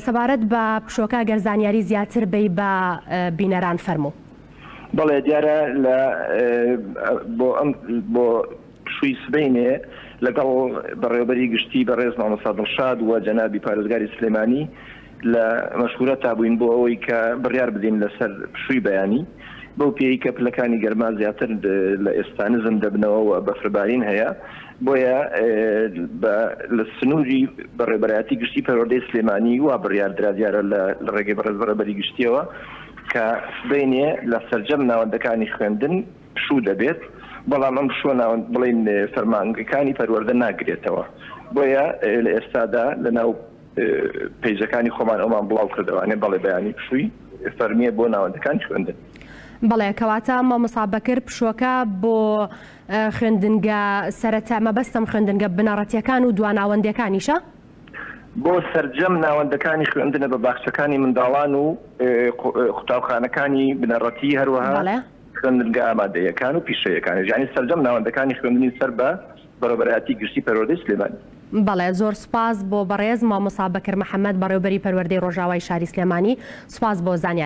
سەبارەت بە پشۆکە گەر زانیاری زیاتر بەی بە بینەران فەرموو. بەڵێ دیارە لە بۆ ئەم بۆ پشووی سبەینێ لەگەڵ بەڕێوەبەری گشتی بەڕێز مامۆستا دڵشاد و جەنابی پارێزگاری سلێمانی لە مەشورەتا بووین بۆ ئەوەی کە بڕیار بدەین لەسەر پشووی بەیانی بەو پێی کە پلەکانی گەرما زیاتر لە ئێستا نزم دەبنەوە و بەفربارین هەیە بۆیە بە لە سنووری بەڕێوەبەرایەتی گشتی پەروەردەی سلێمانی وا بڕیار درا دیارە لە ڕێگەی بەڕێز بەڕێوەبەری گشتیەوە کە سبەینێ لە سەرجەم ناوەندەکانی خوێندن پشوو دەبێت، بەڵام ئەم پشووە ناوەند بڵێین فەرمانگەکانی پەروەردە ناگرێتەوە، بۆیە لە ئێستادا لەناو پەیجەکانی خۆمان ئەومان بڵاو کردەوانێ بەڵێ بەیانی پشووی فەرمییە بۆ ناوەندەکانی خوێندن. بەڵێ کەواتە مامۆستا بەکر پشووەکە بۆ خوێندنگە سەرەتا مەبەستم خوێندنگە بنەڕەتیەکان و دواناوەندیەکانیشە؟ بۆ سەرجەم ناوەندەکانی خوێندنە بە باخچەکانی منداڵان و قوتابخانەکانی بنەڕەتی هەروەها خوێندنگە ئامادەییەکان و پیشەییەکانیش یانی سەرجەم ناوەندەکانی خوێندنی سەر بە بەڕێوەبەرایەتی گشتی پەروەردەی سلێمانی. بەڵێ زۆر سوپاس بۆ بەڕێز مامۆستا بەکر محەمەد بەڕێوبەری پەروەردەی ڕۆژاوای شاری سلێمانی سوپاس بۆ زانیاری.